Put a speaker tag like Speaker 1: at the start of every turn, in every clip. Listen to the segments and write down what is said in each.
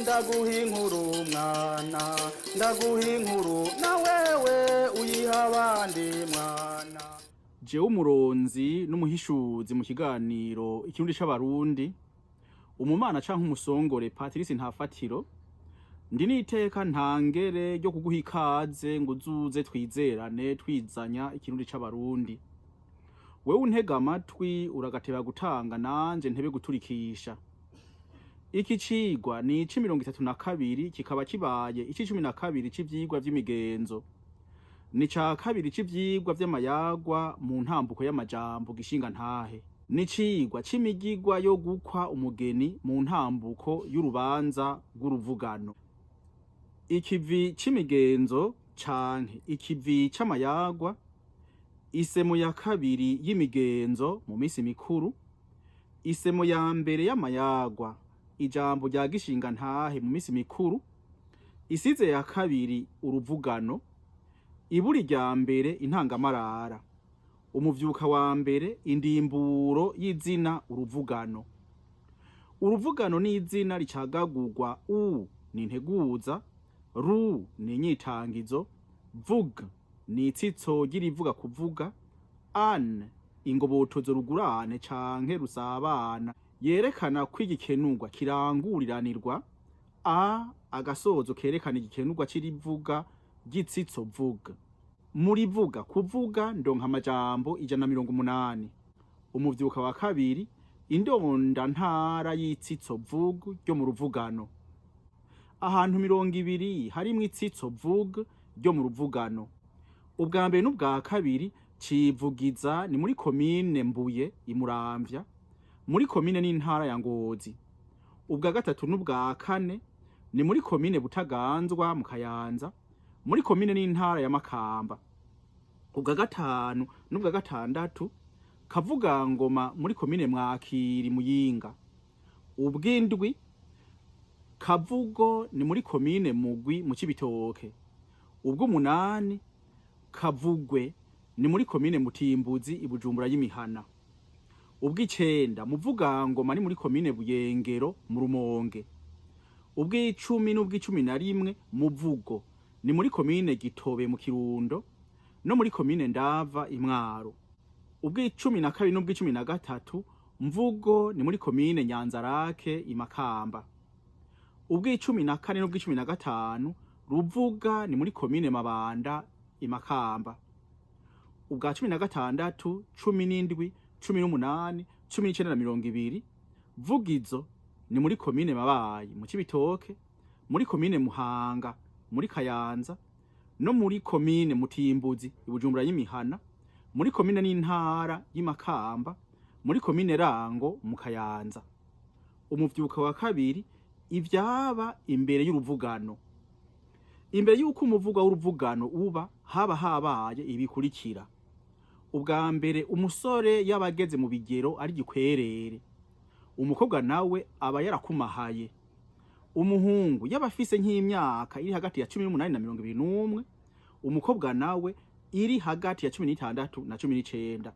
Speaker 1: Ndaguha inkuru mwana, ndaguha inkuru na wewe uyiha abandi mwana.
Speaker 2: Jewe umuronzi n'umuhishuzi mu kiganiro Ikirundi c'Abarundi, umumana canke umusongore Patrice Ntafatiro, ndi n'iteka ntangere ryo kuguha ikaze ngo uzuze twizerane twizanya Ikirundi c'Abarundi. Wewe untega amatwi uragateba gutanga, nanje ntebe guturikisha. Iki cigwa ni ic'32, kikaba kibaye ic'12 c'ivyigwa vy'imigenzo, ni ca kabiri c'ivyigwa vy'amayagwa mu ntambuko y'amajambo gishinga ntahe, ni cigwa c'imigigwa yo gukwa umugeni mu ntambuko y'urubanza rw'uruvugano. Ikivi c'imigenzo canke ikivi c'amayagwa, isemo ya kabiri y'imigenzo mu misi mikuru, isemo ya mbere y'amayagwa, ijambo rya gishinga ntahe mu misi mikuru, isize ya kabiri uruvugano, iburi rya mbere intangamarara, umuvyuka wa mbere indimburo y'izina uruvugano. Uruvugano ni izina ricagagurwa: u ni integuza, ru ni inyitangizo, vug ni itsitso ry'irivuga kuvuga, an ingobotozo rugurane canke rusabana yerekana ko igikenurwa kiranguriranirwa, a agasozo kerekana igikenurwa c'irivuga ry'itsitso vuga. Muri vuga kuvuga ndonka amajambo 180. Umuvyuka wa kabiri indonda ntara y'itsitso vug ryo mu ruvugano. Ahantu 20 harimwo itsitso vug ryo mu ruvugano. Ubwa mbere n'ubwa kabiri civugiza ni muri komine Mbuye imuramvya, muri komine n'intara ya Ngozi. Ubwa gatatu n'ubwa kane ni muri komine Butaganzwa mu Kayanza, muri komine n'intara ya Makamba. Ubwa gatanu n'ubwa gatandatu Kavugangoma muri komine Mwakiri Muyinga. Ubw'indwi Kavugo ni muri komine Mugwi mu Cibitoke. Ubw'umunani Kavugwe ni muri komine Mutimbuzi i Bujumbura y'Imihana. Ubw'icenda Muvugangoma ni muri komine Buyengero mu Rumonge. Ubw'icumi n'ubw'11 Muvugo ni muri komine Gitobe mu Kirundo no muri komine Ndava i Mwaro. Ubw'12 n'ubw'13 Mvugo ni muri komine Nyanzarake i Makamba. Ubw'14 n'ubw'15 Ruvuga ni muri komine Mabanda i Makamba. Ubwa 16, 17, 18, 19 na 20 Vugizo ni muri komine Mabayi mu Cibitoke, muri komine Muhanga muri Kayanza no muri komine Mutimbuzi i Bujumbura y'Imihana, muri komine n'intara y'Imakamba, muri komine Rango mu Kayanza. Umuvyuka wa kabiri ivyaba imbere y'uruvugano. Imbere y'uko umuvuga w'uruvugano uba, haba habaye ibikurikira. Ubwa mbere umusore yaba ageze mu bigero ari gikwerere, umukobwa nawe aba yarakumahaye. Umuhungu yaba afise nk'imyaka iri hagati ya 18 na 21, umukobwa nawe iri hagati ya 16 na 19.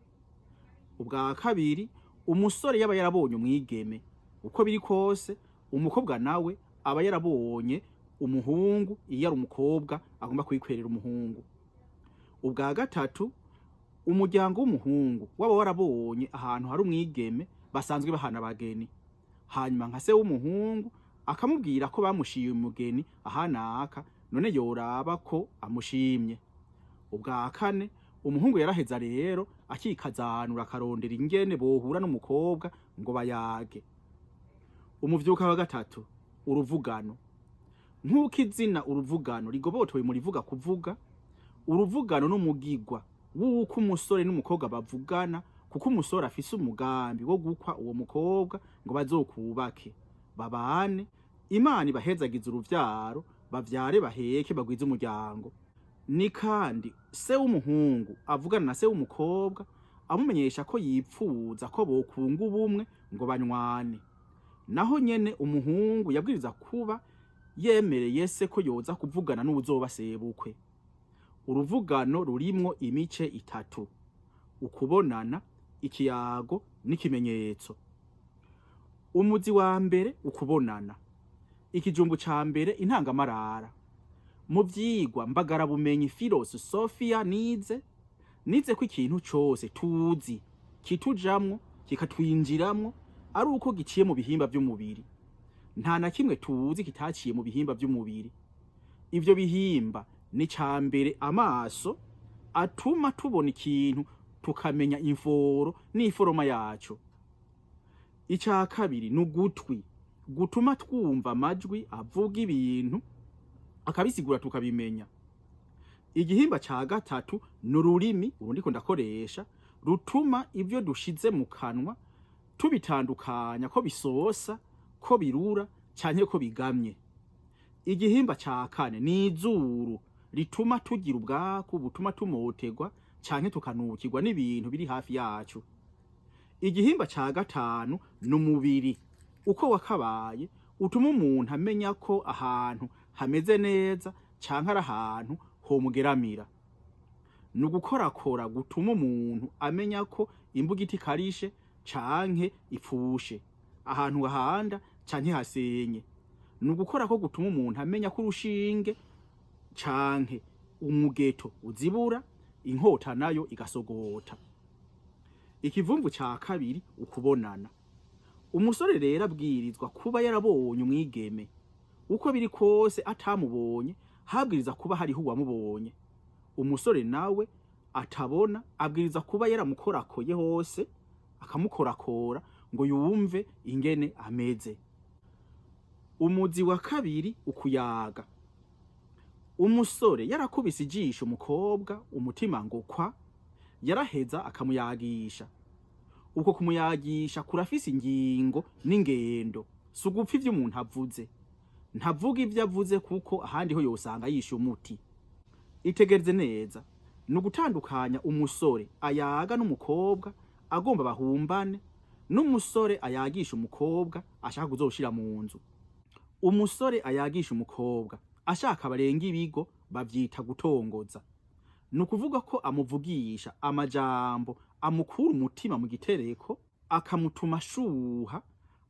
Speaker 2: Ubwa kabiri umusore yaba yarabonye umwigeme, uko biri kose umukobwa nawe aba yarabonye umuhungu iyo ari umukobwa agomba kwikwerera umuhungu. Ubwa gatatu umuryango w'umuhungu waba warabonye ahantu hari umwigeme basanzwe bahana abageni, hanyuma nka se w'umuhungu akamubwira ko bamushiye umugeni ahanaka, none yoraba ko amushimye. Ubwa kane umuhungu yaraheza rero akikazanura akarondera ingene bohura n'umukobwa ngo bayage. Umuvyuka wa gatatu uruvugano. Nk'uko izina uruvugano rigobotowe mu rivuga kuvuga, uruvugano n'umugigwa w'uko umusore n'umukobwa bavugana, kuko umusore afise umugambi wo gukwa uwo mukobwa ngo bazokubake babane, Imana ibahezagize uruvyaro, bavyare baheke bagwize umuryango. Ni kandi se w'umuhungu avugana na se w'umukobwa amumenyesha ko yipfuza ko bokunga ubumwe ngo banywane. Naho nyene umuhungu yabwiriza kuba yemereye se ko yoza kuvugana n'uwuzoba sebukwe. Uruvugano rurimwo imice itatu: ukubonana, ikiyago n'ikimenyetso. Umuzi wa mbere ukubonana. Ikijumbu ca mbere, intangamarara. Mu vyigwa mbagarabumenyi, filosofiya, nize ko ikintu cose tuzi kitujamwo, kikatwinjiramwo ari uko giciye mu bihimba vy'umubiri. Nta na kimwe tuzi kitaciye mu bihimba vy'umubiri. Ivyo bihimba ni ca mbere amaso, atuma tubona ikintu tukamenya imforo n'iforoma yaco. Ica kabiri ni ugutwi, gutuma twumva amajwi avuga ibintu akabisigura tukabimenya. Igihimba ca gatatu ni ururimi, uru ndiko ndakoresha, rutuma ivyo dushize mu kanwa tubitandukanya ko bisosa, ko birura canke ko bigamye. Igihimba ca kane ni izuru, rituma tugira ubwaku butuma tumotegwa canke tukanukirwa n'ibintu biri hafi yacu. Igihimba ca gatanu ni umubiri uko wakabaye, utuma umuntu amenya ko ahantu hameze neza canke ari ahantu homugeramira. Ni ugukorakora gutuma umuntu amenya ko imbugita ikarishe canke ipfushe, ahantu hahanda canke hasenye. Ni ugukora ko gutuma umuntu amenya ko urushinge canke umugeto uzibura, inkota nayo igasogota. Ikivumvu ca kabiri, ukubonana. Umusore rero abwirizwa kuba yarabonye umwigeme. Uko biri kose, atamubonye habwiriza kuba hariho uwamubonye. Umusore nawe atabona abwiriza kuba yaramukorakoye hose, akamukorakora ngo yumve ingene ameze. Umuzi wa kabiri, ukuyaga. Umusore yarakubise ijisho umukobwa, umutima ngo kwa, yaraheza akamuyagisha. Uko kumuyagisha kurafise ingingo n'ingendo. Si ugupfa ivyo umuntu avuze. Ntavuga ivyo avuze, kuko ahandi ho yosanga yishe umuti. Itegereze neza, ni ugutandukanya umusore ayaga n'umukobwa agomba bahumbane, n'umusore ayagisha umukobwa ashaka kuzoshira mu nzu. Umusore ayagisha umukobwa ashaka barenga ibigo bavyita gutongoza. Ni ukuvuga ko amuvugisha amajambo amukura umutima mu gitereko, akamutuma ashuha,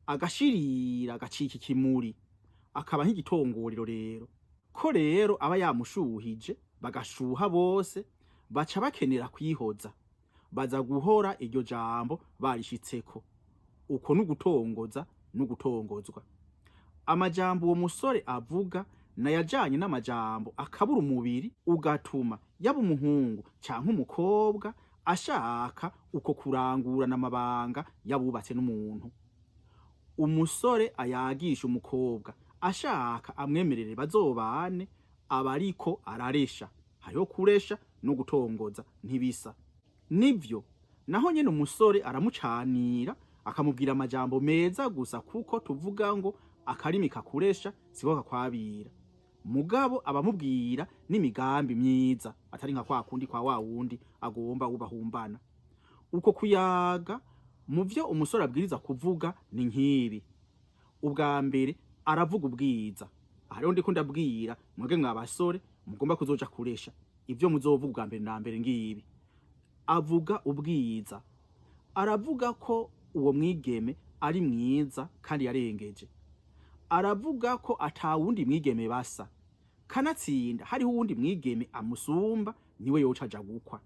Speaker 2: agashirira, agacika ikimuri, akaba nk'igitongorero. Rero ko rero aba yamushuhije, bagashuha bose, baca bakenera kwihoza, baza guhora iryo jambo barishitseko. Uko n'ugutongoza n'ugutongozwa. Amajambo uwo musore avuga nayajanye n'amajambo akabura umubiri, ugatuma yaba umuhungu canke umukobwa ashaka uko kurangurana amabanga yabubatse n'umuntu. Umusore ayagisha umukobwa ashaka amwemerere bazobane aba ariko araresha. Hariho kuresha no gutongoza, ntibisa. Nivyo, naho nyene umusore aramucanira, akamubwira amajambo meza gusa, kuko tuvuga ngo akarimi kakuresha siko kakwabira. Mugabo abamubwira n'imigambi myiza, atari nka kwa kundi kwa wa wundi agomba ubahumbana. Uko kuyaga, mu vyo umusore abwiriza kuvuga ni nk'ibi: ubwa mbere aravuga ubwiza. Aha rero ndiko ndabwira mwebwe mwa basore mugomba kuzoja kuresha, ivyo muzovuga ubwa mbere na mbere ngibi. Avuga ubwiza, aravuga ko uwo mwigeme ari mwiza kandi yarengeje, aravuga ko atawundi mwigeme basa, kanatsinda hariho uwundi mwigeme amusumba niwe yoca aja gukwa.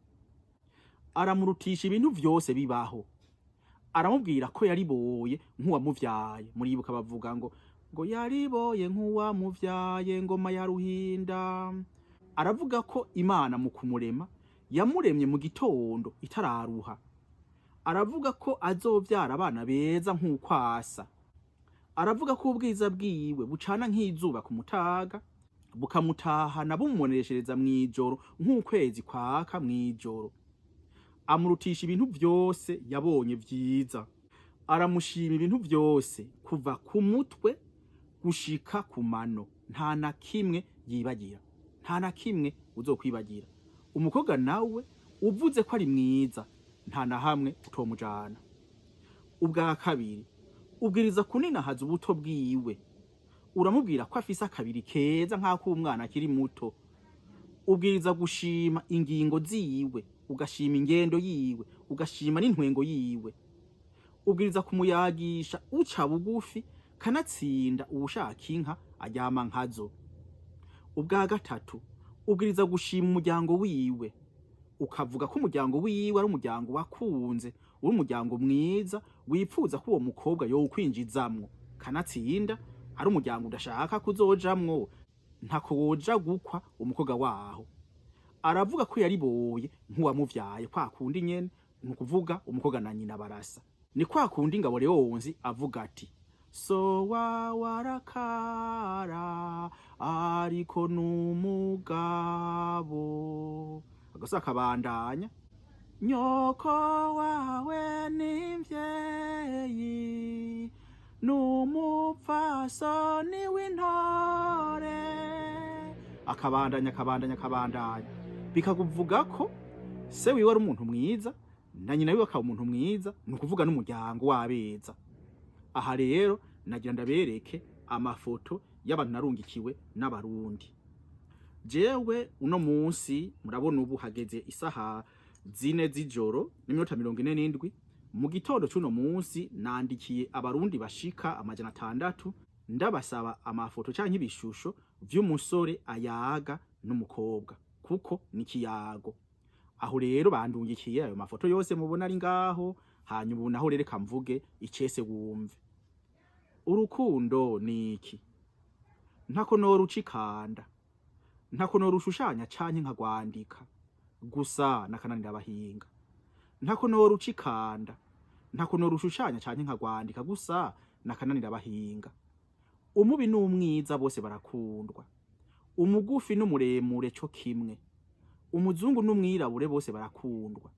Speaker 2: Aramurutisha ibintu vyose bibaho, aramubwira ko yariboye nk'uwamuvyaye. Muribuka bavuga ngo yariboye nk'uwamuvyaye, ngoma ya Ruhinda. Aravuga ko Imana mu kumurema yamuremye mu gitondo itararuha. Aravuga ko azovyara abana beza nk'uko asa. Aravuga ko ubwiza bwiwe bucana nk'izuba ku mutaga, bukamutahana bumuboneshereza mw'ijoro nk'ukwezi kwaka mw'ijoro. Amurutisha ibintu vyose yabonye vyiza, aramushima ibintu vyose kuva ku mutwe gushika ku mano, nta na kimwe yibagira, nta na kimwe uzokwibagira. Umukobwa nawe uvuze ko ari mwiza, nta na hamwe utomujana. Ubwa kabiri, ubwiriza kuninahaza ubuto bwiwe. Uramubwira ko afise akabiri keza nk'ak'umwana akiri muto. Ubwiriza gushima ingingo ziwe, ugashima ingendo yiwe, ugashima n'intwengo yiwe. Ubwiriza kumuyagisha uca bugufi Kanatsinda uwushaka inka aryama nkazo. Ubwa gatatu, ubwiriza gushima umuryango wiwe, ukavuga ko umuryango wiwe ari umuryango wakunze, uri umuryango mwiza wipfuza ko uwo mukobwa yowukwinjizamwo. Kanatsinda ari umuryango udashaka kuzojamwo, ntako woja gukwa umukobwa waho. Aravuga ko yariboye nk'uwamuvyaye, kwa kundi nyene, ni ukuvuga umukobwa na nyina barasa. Ni kwa kundi Ngabo Leonzi avuga ati: "So warakara ariko n'umugabo", agasa akabandanya: "Nyoko wawe n'imvyeyi n'umupfasoni w'intore", akabandanya, akabandanya, akabandanya. Bikakuvuga ko se wiwe ari umuntu mwiza na nyina wiwe akaba umuntu mwiza, ni ukuvuga n'umuryango w'abeza. Aha rero nagira ndabereke amafoto y'abantu narungikiwe n'Abarundi. Jewe uno munsi murabona ubu hageze isaha 4 z'ijoro n'iminota 47. Mu gitondo c'uno munsi nandikiye Abarundi bashika 600, ndabasaba amafoto canke ibishusho vy'umusore ayaga n'umukobwa, kuko ni kiyago. Aho rero bandungikiye ayo mafoto yose mubona ari ngaho. Hanyuma ubu naho rero kamvuge icese wumve. Urukundo ni iki? Ntako norucikanda, ntako norushushanya canke nkagwandika, gusa nakananira abahinga. Ntako norucikanda, ntako norushushanya canke nkagwandika, gusa nakananira abahinga. Umubi n'umwiza bose barakundwa, umugufi n'umuremure co kimwe, umuzungu n'umwirabure bose barakundwa,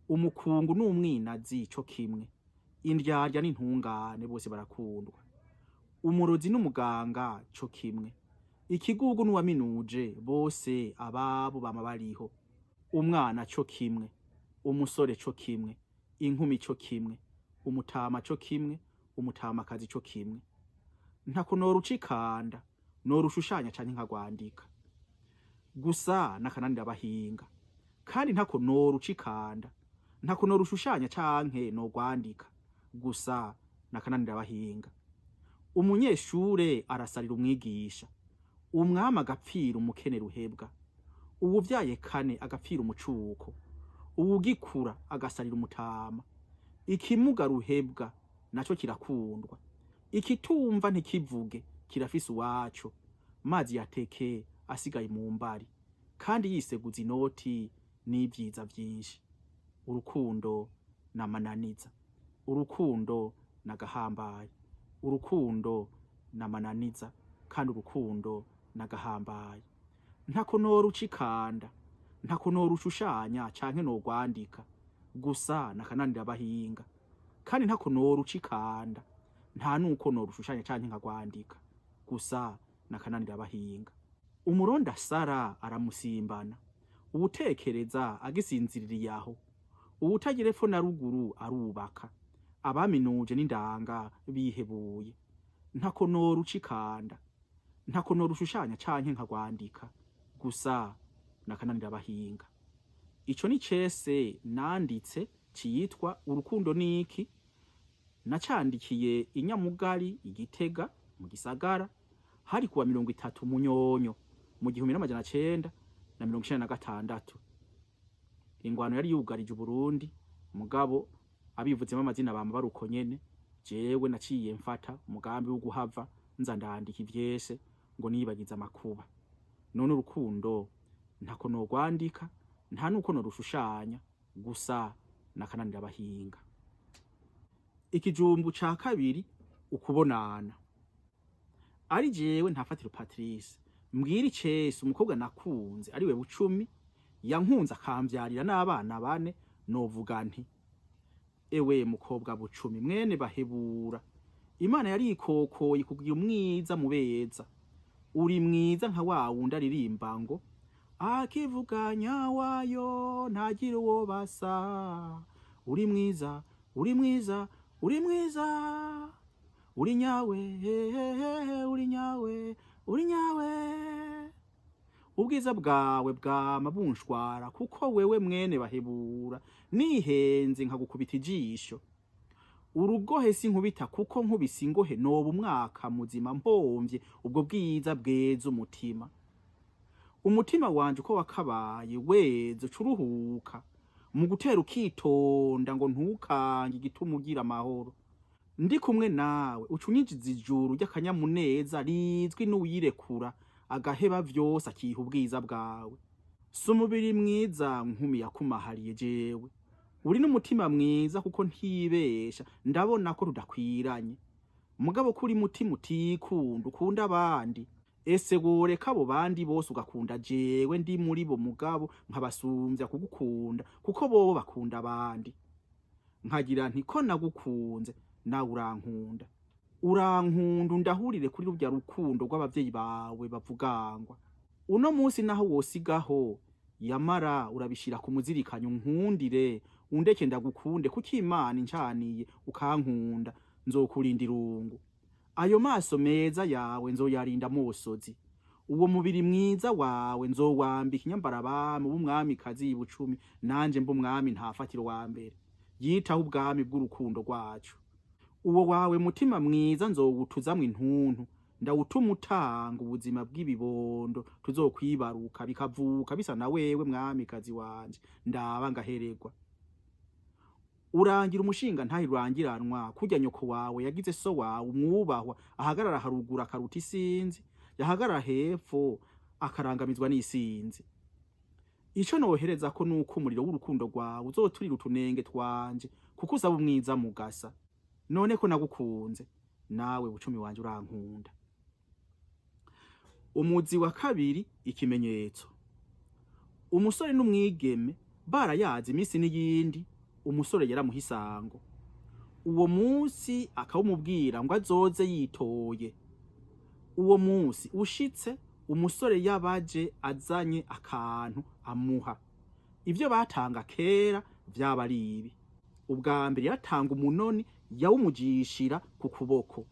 Speaker 2: umukungu n'umwinazi co kimwe, indyarya n'intungane bose barakundwa, umurozi n'umuganga co kimwe, ikigugu n'uwaminuje bose ababo bama bariho, umwana co kimwe, umusore co kimwe, inkumi co kimwe, umutama co kimwe, umutamakazi co kimwe. Ntako norucikanda, norushushanya canke nkagwandika, gusa nakananira abahinga. Kandi ntako norucikanda, ntako norushushanya canke nogwandika, gusa nakananira abahinga. Umunyeshure arasarira umwigisha, umwami agapfira umukene ruhebwa, uwuvyaye kane agapfira umucuko, uwugikura agasarira umutama, ikimuga ruhebwa naco kirakundwa, ikitumva ntikivuge kirafise uwaco, mazi yateke asigaye mu mbari kandi yiseguza inoti n'ivyiza vyinshi. Urukundo namananiza, urukundo nagahambaye, urukundo namananiza kandi urukundo nagahambaye. Ntako norucikanda, ntako norushushanya canke nogwandika, gusa nakananira abahinga. Kandi ntako norucikanda, nta nuko norushushanya canke nkagwandika, gusa nakananira abahinga. Umuronda sara aramusimbana, uwutekereza agisinziririye aho, uwutagira epfo na ruguru arubaka, abaminuje n'indanga bihebuye. Ntako norucikanda, ntako norushushanya canke nkagwandika, gusa nakananira abahinga. Ico ni cese nanditse citwa Urukundo niki. Nacandikiye inyamugari Igitega mu gisagara, hari kuwa 30 Munyonyo mu 1996. Ingwano yari yugarije Uburundi, mugabo abivuzemo amazina bama baruko nyene. Jewe naciye mfata umugambi wo guhava nza ndandika ivyese ngo nibagize amakuba. None urukundo ntako nogwandika, nta nuko norushushanya, gusa nakananira abahinga. Ikijumbu ca kabiri, ukubonana. Ari jewe Ntafatiro Patrice mbwira icese umukobwa nakunze ariwe Bucumi, yankunze akamvyarira n'abana bane, novuga nti: "Ewe mukobwa Bucumi mwene Bahebura, Imana yarikokoye kugira umwiza mu beza. Uri mwiza nka wa wundi aririmba ngo akivuganya wayo ntagira uwo basa. Uri mwiza, uri mwiza, uri mwiza, uri nyawe, hehehe, uri nyawe, uri nyawe. Ubwiza bwawe bwama bunshwara, kuko wewe mwene Bahebura nihenze nkagukubita ijisho." Urugohe sinkubita kuko nkubise ingohe noba umwaka muzima mpomvye ubwo bwiza bweza umutima. Umutima wanje uko wakabaye weze ucuruhuka mu gutera ukitonda ngo ntukange igituma ugira amahoro. Ndi kumwe nawe uca unyinjiza ijuru ry'akanyamuneza rizwi n'uwirekura agaheba vyose akiha ubwiza bwawe. Si umubiri mwiza nkumi yakumahariye jewe, uri n'umutima mwiza kuko ntibesha ndabona ko tudakwiranye. Mugabo ko uri mutima utikunda ukunda abandi, ese woreka abo bandi bose ugakunda jewe ndi muri bo mugabo nkabasumvya kugukunda kuko bobo bakunda abandi. Nkagira nti ko nagukunze nawe urankunda. Urankunda undahurire kuri rurya rukundo rw'abavyeyi bawe bavugangwa. Uno munsi naho wosigaho yamara urabishira ku muzirikanyo unkundire undeke ndagukunde kuko Imana incaniye ukankunda nzokurinda irungu. Ayo maso meza yawe nzoyarinda amosozi. Uwo mubiri mwiza wawe nzowambika inyambarabami w'umwamikazi y'Ibucumi nanje mbe umwami ntafatiro wa mbere. Yitaho ubwami bw'urukundo rwacu. Uwo wawe mutima mwiza nzowutuzamwo intuntu ndawutuma utanga ubuzima bw'ibibondo tuzokwibaruka bikavuka bisa na wewe mwamikazi wanje ndaba ngahererwa. Urangira umushinga ntahe rurangiranwa kurya nyoko wawe yagize so wawe umwubahwa ahagarara haruguru akaruta isinzi yahagarara hepfo akarangamizwa n'isinzi. Ico nohereza ko nuko umuriro w'urukundo rwawe uzoturira utunenge twanje kuko usaba umwiza mugasa. None ko nagukunze nawe bucumi wanje urankunda. Umuzi wa kabiri ikimenyetso. Umusore n'umwigeme barayaze imisi n'iyindi, umusore yaramuha isango. Uwo munsi akawumubwira ngo azoze yitoye. Uwo munsi ushitse umusore yabaje azanye akantu amuha. Ivyo batanga kera vyaba ari ibi. Ubwa mbere yaratanga umunoni yawumujishira ku kuboko.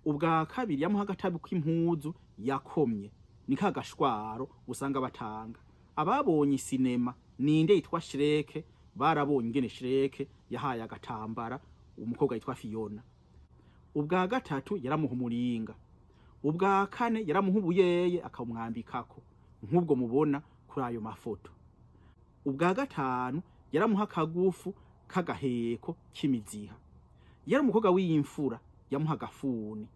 Speaker 2: Ubwa kabiri yamuha agatabi k'impuzu yakomye, ni ka gashwaro usanga batanga. Ababonye isinema ninde yitwa Shrek barabonye ingene Shrek yahaye agatambara umukobwa yitwa Fiona. Ubwa gatatu yaramuha umuringa. Ubwa kane yaramuha ubuyeye akamwambikako nk'ubwo mubona kuri ayo mafoto. Ubwa gatanu yaramuha akagufu k'agaheko k'imiziha. Yari umukobwa w'imfura yamuha agafuni.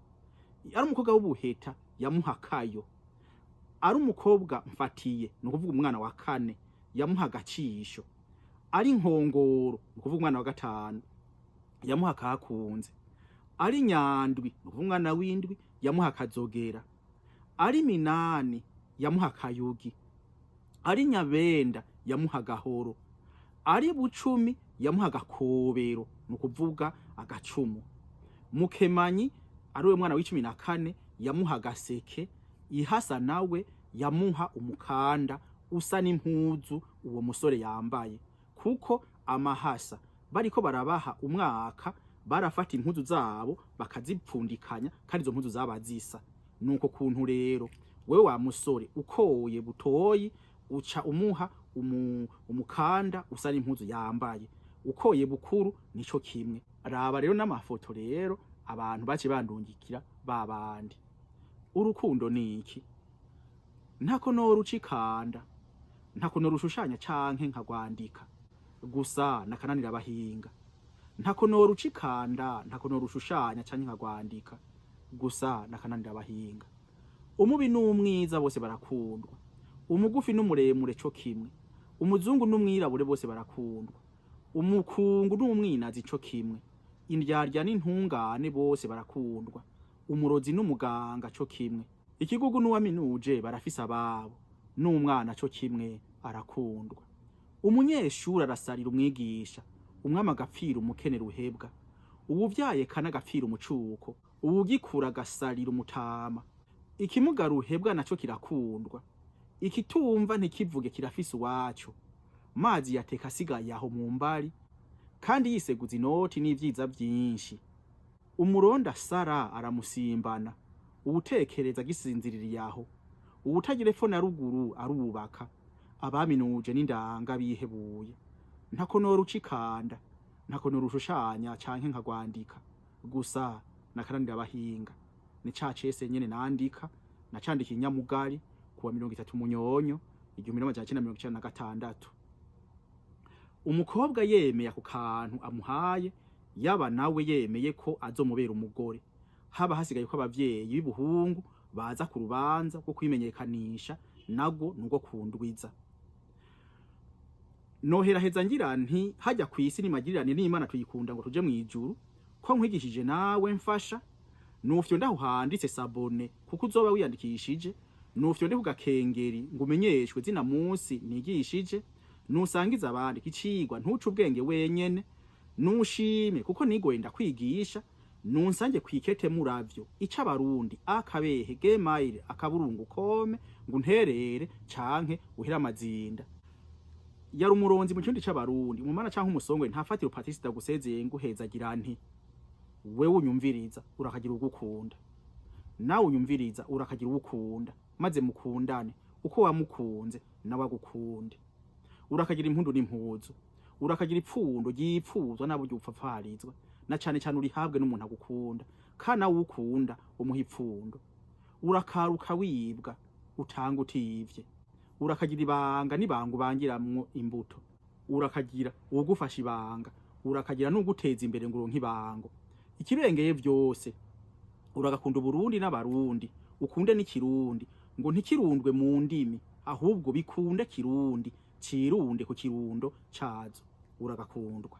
Speaker 2: Ari umukobwa w'ubuheta yamuha akayo. Ari umukobwa mfatiye ni ukuvuga umwana wa kane yamuha agacisho. Ari inkongoro ni ukuvuga umwana wa gatanu yamuha akakunze. Ari nyandwi ni ukuvuga umwana w'indwi yamuha akazogera. Ari minani yamuha akayugi. Ari nyabenda yamuha agahoro. Ari bucumi yamuha agakobero ni ukuvuga agacumu. Mukemanyi ari we mwana w'icumi na kane yamuha agaseke. Ihasa nawe yamuha umukanda usa n'impuzu uwo musore yambaye, kuko amahasa bariko barabaha umwaka barafata impuzu zabo bakazipfundikanya kandi izo mpuzu zaba zisa. Nuko kuntu rero wewe wa musore ukoye butoyi uca umuha umukanda usa n'impuzu yambaye, ukoye bukuru nico kimwe. Raba rero n'amafoto rero abantu bace bandungikira babandi. Urukundo ni iki? Ntako norucikanda, ntako norushushanya canke nkagwandika, gusa nakananira abahinga. Ntako norucikanda, ntako norushushanya canke nkagwandika, gusa nakananira abahinga. Umubi n'umwiza bose barakundwa, umugufi n'umuremure co kimwe, umuzungu n'umwirabure bose barakundwa, umukungu n'umwinazi co kimwe, indyarya n'intungane bose barakundwa, umurozi n'umuganga co kimwe, ikigugu n'uwaminuje barafise ababo, n'umwana co kimwe arakundwa. Umunyeshuri arasarira umwigisha, umwami agapfira umukene ruhebwa, uwuvyaye kane agapfira umucuko, uwugikura agasarira umutama. Ikimuga ruhebwa naco kirakundwa, ikitumva ntikivuge kirafise uwaco. Mazi yateka asigaye aho mu mbari, kandi yiseguza inoti n'ivyiza vyinshi. Umuronda sara aramusimbana, uwutekereza agisinziririye aho, uwutagira epfo na ruguru arubaka, abaminuje n'indanga bihebuye. Ntako norucikanda, Ntako norushushanya canke nkagwandika, gusa nakaranira abahinga ni ca cese nyene nandika. Nacandikiye Inyamugari kuwa 30 Munyonyo 1996. Umukobwa yemeye ako kantu amuhaye, yaba nawe yemeye ko azomubera umugore, haba hasigaye ko abavyeyi b'ubuhungu baza ku rubanza rwo kwimenyekanisha, nagwo nubwo kundwiza. Noheraheza ngira nti: hajya kw'isi nimagirirane n'Imana, tuyikunda ngo tuje mw'ijuru. Ko nkwigishije nawe mfasha, nufyo ndaho handitse s'abonner, kuko uzoba wiyandikishije. Nufyo ndi kugakengeri ngo umenyeshwe zina munsi nigishije. Nusangiza abandi kicigwa, ntuce ubwenge wenyene. Nushime kuko nigoye ndakwigisha. Nunsange kwikete muravyo ica abarundi akabehe gmail akaburungu com, ngo unterere canke uhera amazinda. Yari umuronzi mu kirundi c'Abarundi, umumana canke umusongwe ntafatiro. Patrice ndagusezeye, nguhezagira nti: wewe unyumviriza, urakagira ugukunda, nawe unyumviriza, urakagira uwukunda, maze mukundane uko wamukunze nawe agukunde. Urakagira impundu n'impuzu, urakagira ipfundo ryipfuzwa nabo ryupfapfarizwa, na cane cane urihabwe n'umuntu agukunda, kandi nawe ukunda umuha ipfundo. Urakaruka wibwa, utanga utivye. Urakagira ibanga n'ibanga ubangiramwo imbuto. Urakagira uwugufasha ibanga, urakagira n'uguteza imbere ngo uronke ibango. Ikirengeye vyose, uragakunda Uburundi n'Abarundi, ukunde n'Ikirundi, ngo ntikirundwe mu ndimi, ahubwo bikunde Kirundi cirunde ku kirundo cazo. Uragakundwa.